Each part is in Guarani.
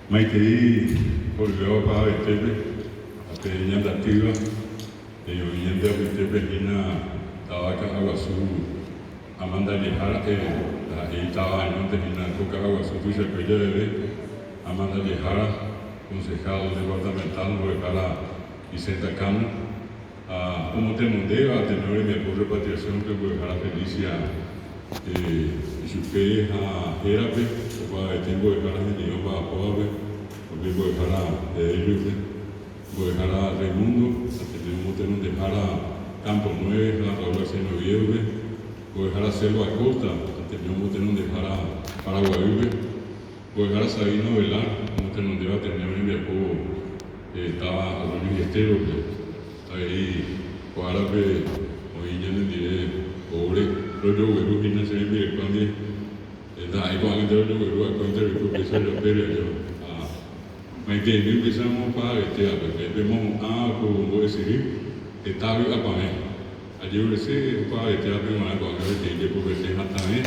Maitei horyvéva opavavetépe ha pe ñandatýva oĩ ñande apytépe hína táva Ka'aguasu amandajeha ra'e, ndaha'éi táva añónte hína ko Ka'aguasu tuichakue javeve, amandajehára, concejal departamental mbo'ehára Vicenta Cano ha omotenondéva Ateneo rembiapo repatriación-pe mbo'ehára Felicia ichupe ha hérape opavavete mbo'ehára hendive omba'apóvape, upe mbo'ehára Edelio-pe, mbo'ehára Raimundo, Ateneo omotenondehára Campo Nueve ha Raúl Arsenio Oviedo-pe, mbo'ehára Selva Acosta, Ateneo omotenondehára Paraguaýpe, Mbo'ehára Sabino Velar omotenondéva Ateneo rembiapo táva Arroyo y Estero-pe. Avei ko árape oĩ ñanendive ore rojogueru hína che rembireko ndive. Ndaha'éi ko'ág̃ante rojogueru va'ekue roiko upéicha ropére aja. Ha maiteimi upéicha omopahavetévape, peẽ pemohu'ã ko mbo'esyry heta vy'apavẽ. Ajerurese opavavetévape g̃uarã ko'ág̃a peteĩ jepopete hatãve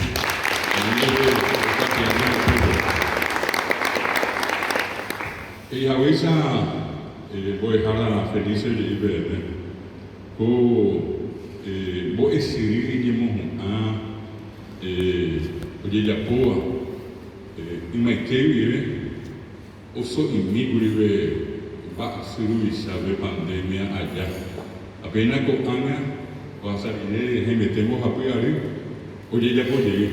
anínteve oikuatia ñembo'épe. He'i haguéicha mbo'ehára Felicia oje'i peẽme, ko mbo'esyry ñemohu'ã ojejapóva ymaite guive, Oso'imíkuri pe mba'asy ruvicha pe pandemia aja. Ha péina ko'ág̃a ohasa rire haimete mbohapy ary ojejapo jey.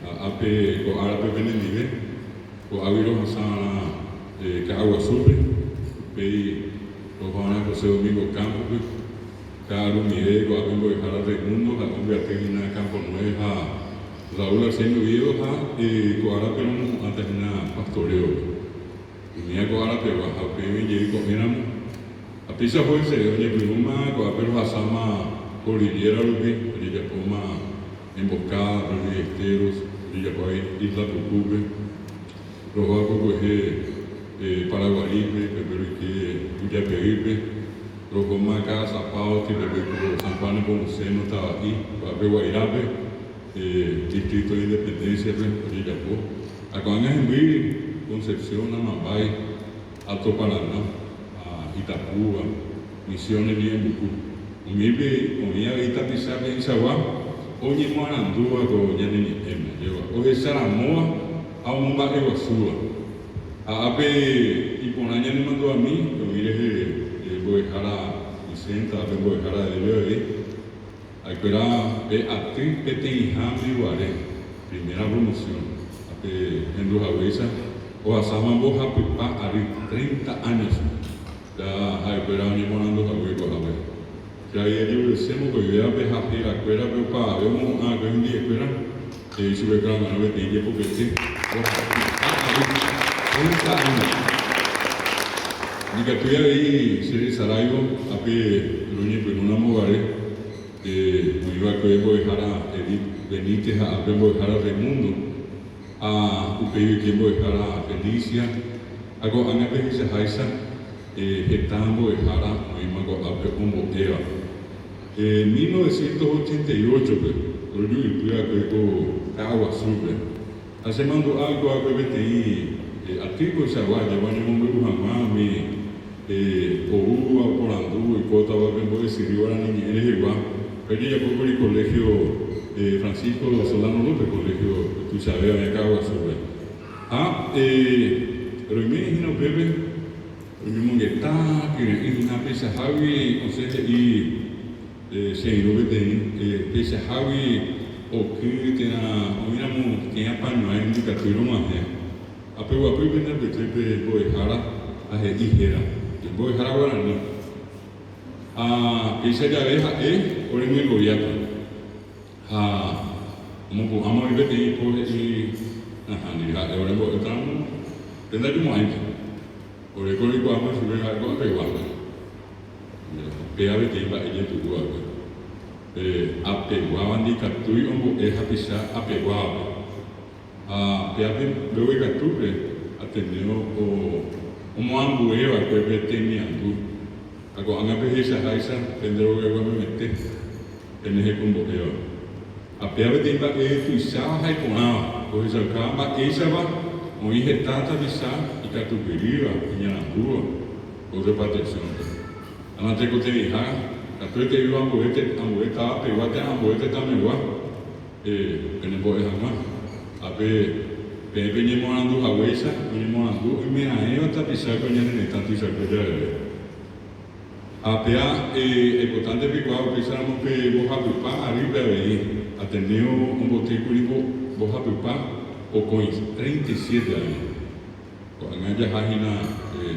Ha ápe ko árape penendive, ko'águi rohasa'arã Ka'aguasúpe, upéi roho'arã José Domingo Campos-pe, Ka'arumive ko'ápe mbo'ehára Raimundo ha'e ombyaty hína Campo Nueve ha Raúl Arsenio Oviedo ha ko árape romohu'ãta hína pastoreo-pe. Umíva ko árapegua ha upéi jey ko'ẽramo. Ha péicha oho heseve oñepyrũma ko'ápe rohasáma cordillera rupi, ojejapóma Emboscada, Arroyo y Esteros, ojejapo avei Isla Pukúpe. Roho akokuehe Paraguarípe, pépe roike Ujapeýpe, rohóma Ka'asapáoti, pépe oiko San Juan Nepomuceno tava'i, ko'ápe Guairápe, Distrito de Independencia-pe ojejapo. Ha ko'ág̃a hemby Concepción, Amambay, Alto Paraná ha Itapúa, Misiones Ñe'ẽmbuku. Umípe oĩ avei tapicha peẽichagua oñemoarandúva ko ñane ñe'ẽme, ajépa, ohecharamóva ha omomba'eguasúva. Ha ápe iporã ñanemandu'ami oĩ rehe mbo'ehára Vicenta ha pe mbo'ehára Edelio avei, ha'ekuéra pe aty peteĩháme guare, primera promoción, ha pe hendu haguéicha ohasáma mbohapypa ary, treinta años, ja ha'ekuéra oñemoarandu hague ko'ápe. Che avei ajevy'ese mokõivévape ha hérakuérape opavave omohu'ã va'ekue hendivekuéra, he'i chupekuéra g̃uarã peteĩ jepopete mbohapypa ary, treinta años. Ndikatúi avei che resaráivo ápe roñepyrũ ramo guare, oĩ va'ekue mbo'ehára Edith Benítez ha ápe mbo'ehára Raimundo, ha upéi oike mbo'ehára Felicia, ha ko'ág̃a pehechaháicha heta mbo'ehára oĩma ko'ápe ombo'éva. 1988-pe roju'ypy va'ekue ko Ka'aguasúpe ha chemandu'a oiko va'ekue peteĩ aty koichagua ajépa oñemombe'u hag̃ua umi oúva oporandu oikótava pe mbo'esyry guarani ñe'ẽ rehegua pe ojejapókuri Colegio Francisco Solano López, colegio tuichavéva oĩva Ka'aguasúpe. Ha roime hína upépe roñomongeta kyre'ỹ hína peichahágui osẽ he'i che irũ peteĩ peichahágui oky térã oĩramo peteĩ apañuãi ndikatúi rog̃uahẽ. Ha peguapy pende apytépe mbo'ehára ha he'i héra, Mbo'ehára guarani. Ha péicha jave ha'e oremyengoviáta. Ha omopu'ãma oĩ peteĩ ipo he'i, Nahániri, ha'e ore mbo'étaramo pe ndajumo'ãinte. Ore ko roikuaáma chupe ha'e ko'ãpegua. Péva peteĩ mba'e jetu'u va'ekue. Pe apeguáva ndikatúi ombo'e hapicha apeguávape. Ha pévape mbeguekatúpe Ateneo omoambue va'ekue pe temiandu. Ha ko'ág̃a pehechaháicha pende rogaygua memete pene hekombo'éva. Ha péva peteĩ mba'e tuicháva ha iporãva, ohechaukáva mba'éichapa oĩ heta tapicha. ikatupyrýva, iñarandúva ko repatriación-pe. Ha natekotevẽiha katuete yvy ambue ambue táva pegua térã ambue tetãmegua penembo'e hag̃ua. Ha pe peẽ peñemoarandu haguéicha oñemoarandu oimeraẽva tapicha ko ñane retã tuichakue javeve. Ha péa aipotánte peikuaa upéicharamo pe mbohapypa arýpe avei Ateneo ombotýkuri mbohapypa pokõi, 37 año. Ko'ág̃a jaha hína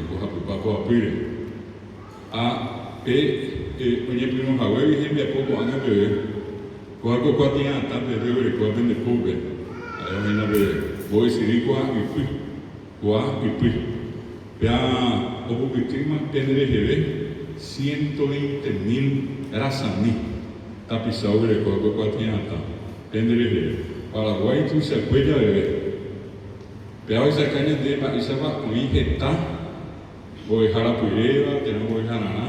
mbohapypa poapýre. Ha pe oñepyrũ haguégui hembiapo ko'ág̃a peve, kóva ko kuatia'atã pe peguerekóva pende pópe, ha'éva hína pe mbo'esyry kua ypy, kua ypy. Péa ohupytýma pende reheve ciento veinte mil rasami tapicha oguerekóva ko kuatia'atã pende reheve, Paraguái tuichakue javeve. Péa ohechauka ñande mba'éichapa oĩ heta mbo'ehára pyréva térã mbo'ehararã,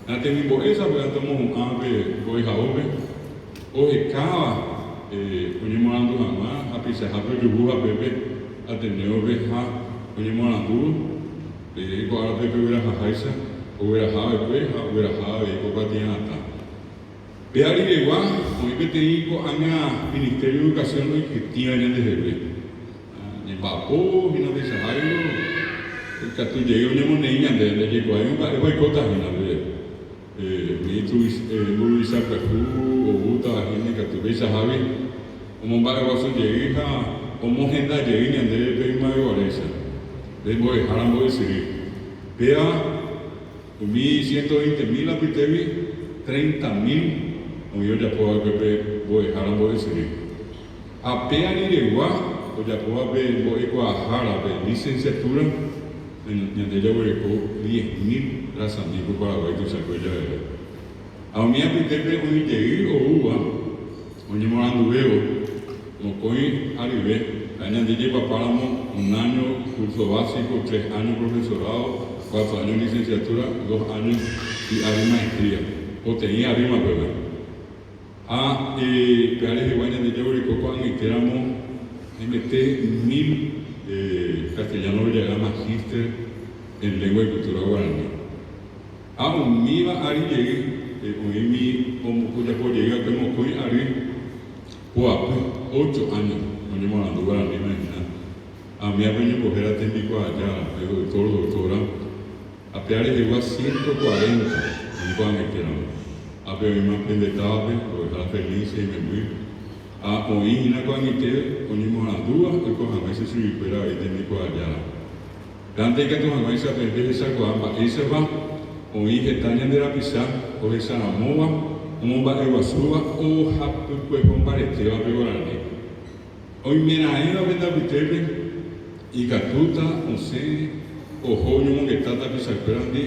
natemimbo'e sapy'ánte omohu'ã pe mbo'ehaópe ohekáva oñemoarandu hag̃ua hapichahápe ojuhu hapépe Ateneo-pe ha oñemoarandu pe ko árape peguerahaháicha ogueraha va'ekue ha ogueraha avei ko kuatia'atã. Pe ariregua oĩ peteĩ ko'ág̃a Ministerio de Educación oikytĩva ñandehegui. Ñemba'apo hína peichaháivo ikatu jey oñemoneĩ ñande, ndajaikuaái mba'épa oikóta hína pe umi mburuvicha pyahu oútava hína ikatu peichahágui omomba'eguasu jey ha omohenda jey ñandéve pe ymaveguaréicha, pe mbo'ehára mbo'esyry. Péva Umi ciento veinte mil apytégui, treinta mil oĩ ojapo va'ekue pe mbo'ehára mbo'esyry. Ha pe ariregua ojapóva pe mbo'ekuaahára pe licenciatura, ñande jaguereko diez mil rasami ko Paraguái tuichakue javeve. Ha umi apytépe oĩ jey oúva oñemoaranduvévo mokõi aryve, ha ñande jepapáramo un año curso básico, tres años profesorado, cuatro años licenciatura, dos años hi'ary maestría, poteĩ arýma peve. Ha péva rehegua ñande jaguereko ko'ag̃aitéramo haimete mil castellano roja'éva magíster en lengua y cultura guarani. Ha umíva ári jey oĩmi ojapo jey va'ekue mokõi ary poapy, ocho áño, oñemoarandu guaraníme hína. Ha umívape oñembohéra tembikuaajára, pe doctor, doctora, ha péva rehegua ciento cuarenta oĩ ko'ag̃aitéramo. Ha pe oĩma pende távape, mbo'ehára Felicia imemby, ha oĩ hína ko'ag̃aite oñemoarandúva oiko hag̃uáicha chuguikuéra avei tembikuaajára. Dante ikatu hag̃uáicha pe pehechakuaa mba'éichapa oĩ heta ñande rapicha ohecharamóva, omomba'eguasúva ohapykueho mbaretéva pe guarani. Oimeraẽva pende apytépe ikatúta osẽ oho oñomongeta tapichakuérandi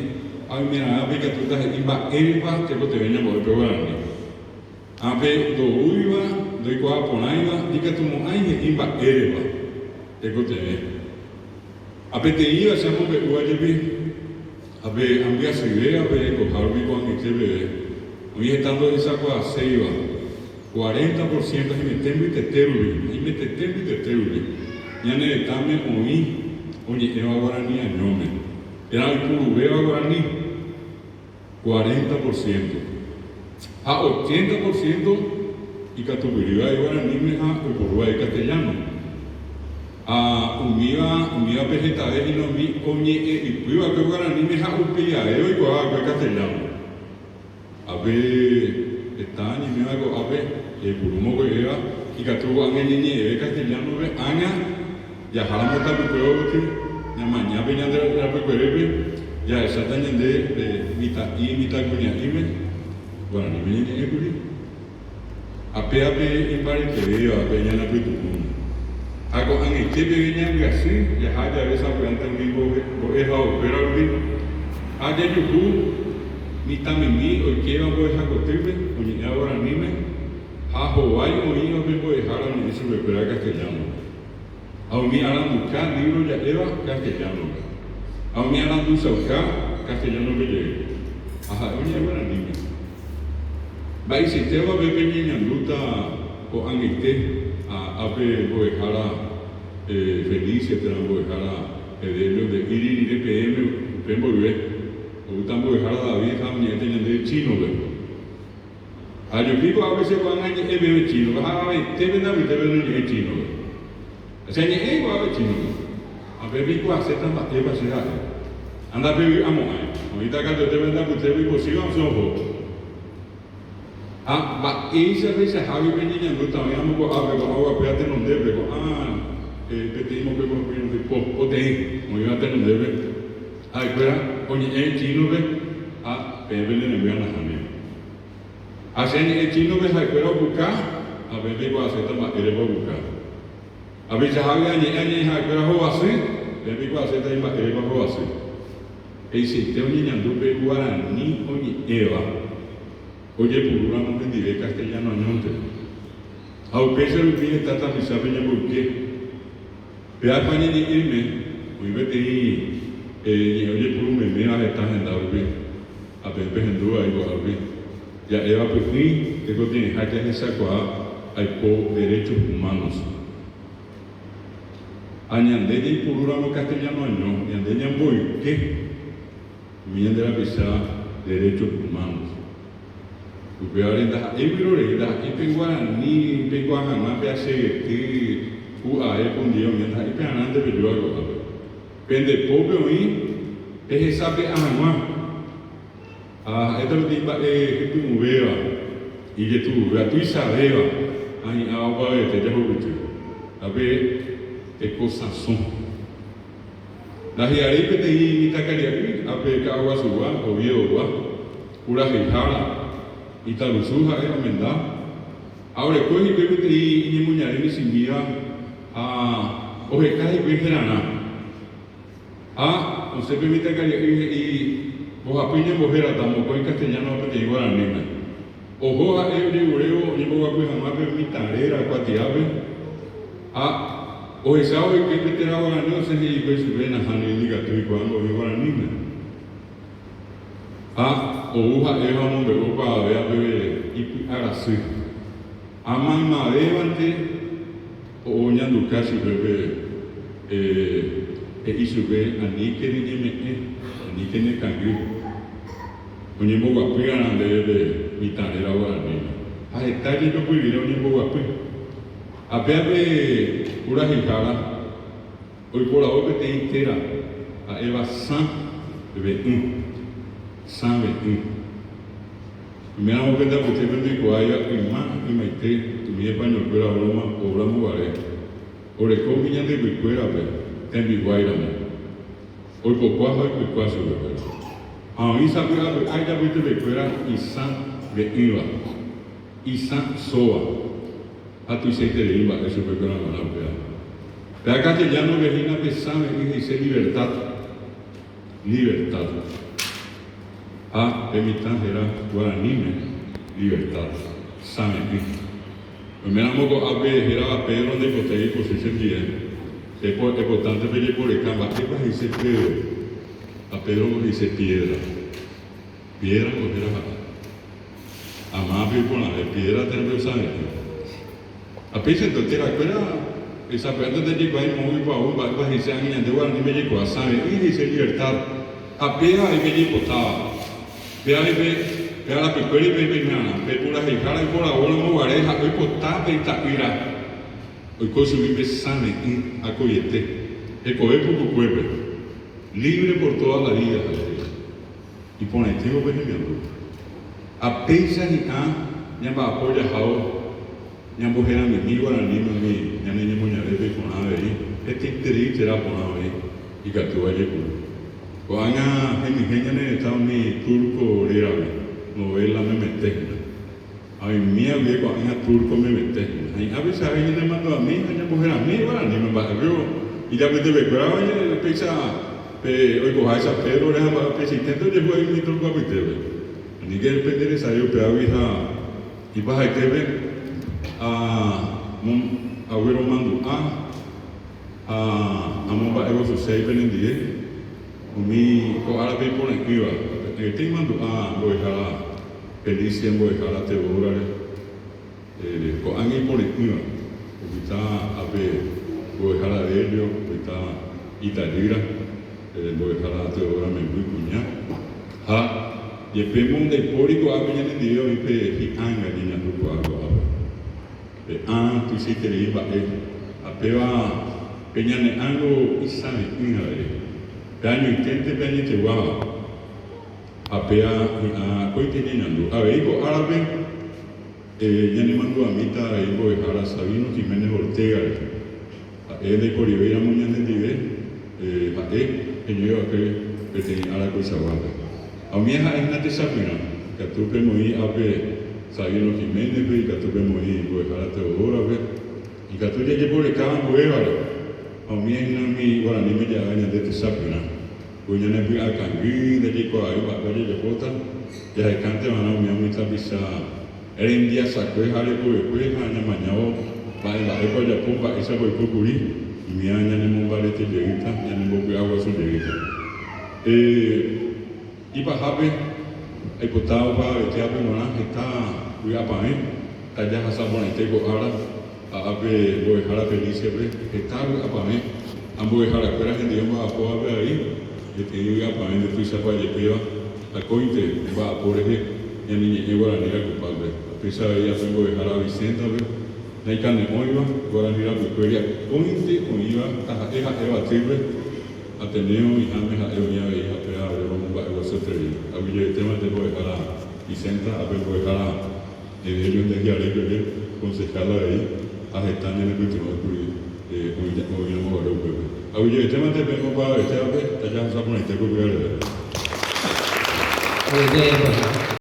ha oimeraẽvape ikatúta he'i mba'érepa tekotevẽ ñambo'e pe guarani. Ha pe ndoúiva, ndoikuaaporãiva ndikatumo'ãi he'i mba'érepa tekotevẽ. Ha peteĩva che amombe'úva jepi, ha pe ambyasyvéva pe rekoha rupi ko'ag̃aite peve, oĩ heta ndohechakuaaséiva, cuarenta por ciento haimete mbytete rupi, haimetete mbytete rupi, ñane retãme oĩ oñe'ẽva guarani añóme, térã oipuruvéva guarani, cuarenta por ciento. Ha ochenta por ciento ikatupyrýva guaraníme ha oiporúva castellano. Ha umíva, umívape hetave hína umi oñe'ẽ ypy va'ekue guaraníme ha upéi ae oikuaa va'ekue castellano. Ha pe heta ñe'ẽva ko'ápe jaipuru mokõivéva ikatu ko'ág̃a ñañe'ẽve castellano-pe ág̃a jaháramo tapykuévo gotyo ñamaña pe ñande rapykuerépe jahecháta ñande pe mitã'i mitãkuña'íme guaraníme ñañe'ẽkuri. Ha péva pe imbaretevéva pe ñanapytu'ũme. Ha ko'ag̃aite peve ñambyasy jaha jave sapy'ánte umi mbo'ehaokuéra rupi ha jajuhu mitãmimi oikéva mbo'ehakotýpe oñe'ẽva guaraníme ha hovái oĩva pe mbo'ehára oñe'ẽ chupekuéra castellano-pe. Ha umi aranduka, libro, ja'éva castellano-pe. Ha umi aranduchauka castellano-pe jey. Ha ha'e oñe'ẽ guaraníme. Mba'eichaitépa pe peñeñandúta ko'ag̃aite ha ápe mbo'ehára Felicia térã mbo'ehára. Edelio nde'íri rire peẽme upe mboyve, oúta mbo'ehára David ha oñe'ẽta ñandéve chínope. Ajupi ko'ápe che ko'ág̃a añe'ẽ peẽme chínope ha avavete pende apytépe noñe'ẽi chínope. Ha che añe'ẽ ko'ápe chínope, ha peẽ peikuaaséta mba'épa che ha'e. Ha ndapevy'amo'ãi, oĩta katuete pende apytépe ipochýva osẽ oho. Ha mba'éicha peichahágui peñeñandúta oĩramo ko'ápe, ko'ã oguapýva tenondépe, ko'ã peteĩ mokõi mbohapy irundy po, poteĩ oĩva tenondépe, ha'ekuéra oñe'ẽ chínope ha peẽ pene remby anahániri. Ha che añe'ẽ chínope ha'ekuéra opuka ha peẽ peikuaaséta mba'érepa opuka. Ha peichahágui añe'ẽ añe'ẽ ha'ekuéra hovasy, peẽ peikuaaséta imba'érepa hovasy. Peichaite oñeñandu pe guarani oñe'ẽva ojepurúramo hendive castellano añónte. Ha upéicha rupi heta tapichápe ñamboyke. Pe España ñe'ẽme oĩ peteĩ ñe'ẽ ojepuru meméva heta henda rupi, ha peẽ pehendúva aikuaa rupi, ja'éva py'ỹi tekotevẽha jahechakuaa aipo derechos humanos. Ha ñande jaipurúramo castellano año, ñande ñamboyke umi ñande rapicha derechos humanos. Upévare ndaha'éi vyrorei, ndaha'éi pe guarani peikuaa hag̃ua pe achegety pu'ae pundie oĩva, ndaha'éi pearãnte pejúva ko'ápe. Pende pópe oĩ pehesape'a hag̃ua. Ha ha'éta peteĩ mba'e hypy'ũvéva, ijetu'uvéva, tuichavéva ha hi'ãva opavavete jahupyty. Ha pe teko sãso. Ndahi'aréi peteĩ mitãkaria'y ápe Ka'aguasugua, Oviedogua, puraheihára, itarusu ha'e omenda, ha oreko hikuái peteĩ iñemoñare michĩmíva ha oheka hikuái herarã. Ha osẽ pe mitãkaria'y he'i mbohapy ñembohérata mokõi castellano ha peteĩ guaraníme. Oho ha'e ojegurévo oñemboguapy hag̃ua pe mitã réra kuatiápe ha ohechávo oike pe téra guarani osẽ he'i hikuái chupe nahániri ndikatúi ko'ã mbo'e guaraníme. Ha ou ha'e ha omombe'u opavavéva peve ipy'a rasy. Ha maymavévante oñanduka chupe pe he'i chupe aníke reñeme'ẽ, aníke nekangy. Oñemboguapy arã ndéve pe mitã réra guaraníme. Ha heta jejopy rire oñemboguapy. Ha péa pe puraheihára oiporavo peteĩ téra ha'éva sã ve'ỹ. Sã ve'ỹ. Oiméramo pende apytépe ndoikuaáiva yma ymaite umi españolkuéra oúramo oúramo guare, oreko umi ñande ypykuérape tembiguáiramo. Oipokua ha oipykua chupekuéra. Ha oĩ sapy'apy'a ijapytepekuéra isã ve'ỹva, isã sóva, ha tuichaiterei mba'e chupekuéra g̃uarã upéva. Péva castellano-pe hína pe sã ve'ỹ he'ise libertad, libertad. Ha pe mitã héra guaraníme libertad, sã ve'ỹ. Oiméramo ko'ápe hérava Pedro ndaipotái ipochy chendive, che aipotánte pejeporeka mba'épa he'ise Pedro, ha Pedro ngo he'ise piédra. Piédra ngo héra ha'e. Ha mávape iporãve, piédra térã pe osave'ỹ. Ha péichante terakuéra sapy'ánte ndajaikuaái moõguipa ou mba'épa he'ise ág̃a ñande guaraníme jaikuaa sãve'ỹ he'ise libertad. Ha péva avei pe jaipotáva. Pe árape, pe arapykuéri pe ipeñarã, pe puraheihára oiporavo ramo guare ha oipota pe ita'ýra oiko chugui pe sãve'ỹ akoiete, hekove pukukuépe, libre por toda la vida, ha'e he'i. Iporãitévo pe hemiandu. Ha péicha hi'ã ñamba'apo jahávo ñamboheramimi guaraníme umi ñane ñemoñarépe iporã avei, hetaiterei térã porã oĩ ikatúva jaipuru. Ko'ág̃a henyhẽ ñane retã umi túrko réragui, novéla memete hína. Ha oimía guive ko'ág̃a túrko memete hína. Ha hi'ã péicha avei ñanemandu'ami ha ñamboherami guaraníme mba'épe ijapytepekuéra péicha pe oikoháicha Pédrore ha mba'e upeichaiténte ojehu avei umi túrko apytépe. Aníke pende resay upévagui ha ipahaitépe agueromandu'a ha amomba'eguasuséi penendive. Umi ko árape ipore'ỹva, peteĩete imandu'a mbo'ehára Felicia mbo'ehára Teodora-re, ko'ág̃a ipore'ỹva, opyta ápe mbo'ehára Delio, opyta Itajýra, mbo'ehára Teodora memby kuña. Ha jepémo ndaipóri ko'ápe ñanendive oĩ pe hi'ánga ñañandu kuaa ko'ápe. Pe ã tuichaiterei mba'e ha péva pe ñane ángo isãve'ỹ avei. Pe añoiténte pe añeteguáva ha péa hi'ã akóinte ñañandu. Avei ko árape ñanemandu'amíta avei mbo'ehára Sabino Jiménez Ortega rehe. Ha'e ndaiporivéiramo ñanendive, ha'e heñói va'ekue peteĩ ára koichaguápe. Ha umi ha'e hína techapyrã, ikatu pemoĩ ápe Sabino Jiménez-pe, ikatu pemoĩ mbo'ehára Teodora-pe, ikatu jajeporeka ambuévare, ha umi hína umi guaraníme ja'éva ñande techapyrã. Ku ñane py'akangy ndajaikuaái mba'épa jajapóta, jahekánte va'erã umi umi tapicha rembiasakue ha rekovekue ha ñamañávo mba'e mba'épa ojapo mba'éichapa oiko kuri, umíva ñanemombarete jeýta, ñanembopy'aguasu jeýta. Ipahápe, aipota opavavetévape g̃uarã heta vy'apavẽ tajahasa porãite ko ára ha ápe mbo'ehára Felicia-pe heta vy'apavẽ ha mbo'eharakuéra hendive omba'apóvape avei peteĩ vy'apavẽ ndetuichapa jepéva akóinte omba'apo rehe ñane ñe'ẽ guarani rakupápe. Ha péicha avei ápe mbo'ehára Vicenta-pe naikane'õiva guarani rapykuéri akóinte oĩva taha'e ha'éva atýpe. Ateneo oĩháme ha'e oĩ avei ha péva ore romomba'eguasueterei. Aguyjevetémante mbo'ehára Vicenta ha pe mbo'ehára Evelio Ndejiare peve, concejal avei ha heta ñanepytyvõ kuri oĩramo guare upépe. Aguyjevetémante peẽ opavavetévape tajahasa porãite ko pyhareve. Aguyje mbo'ehára.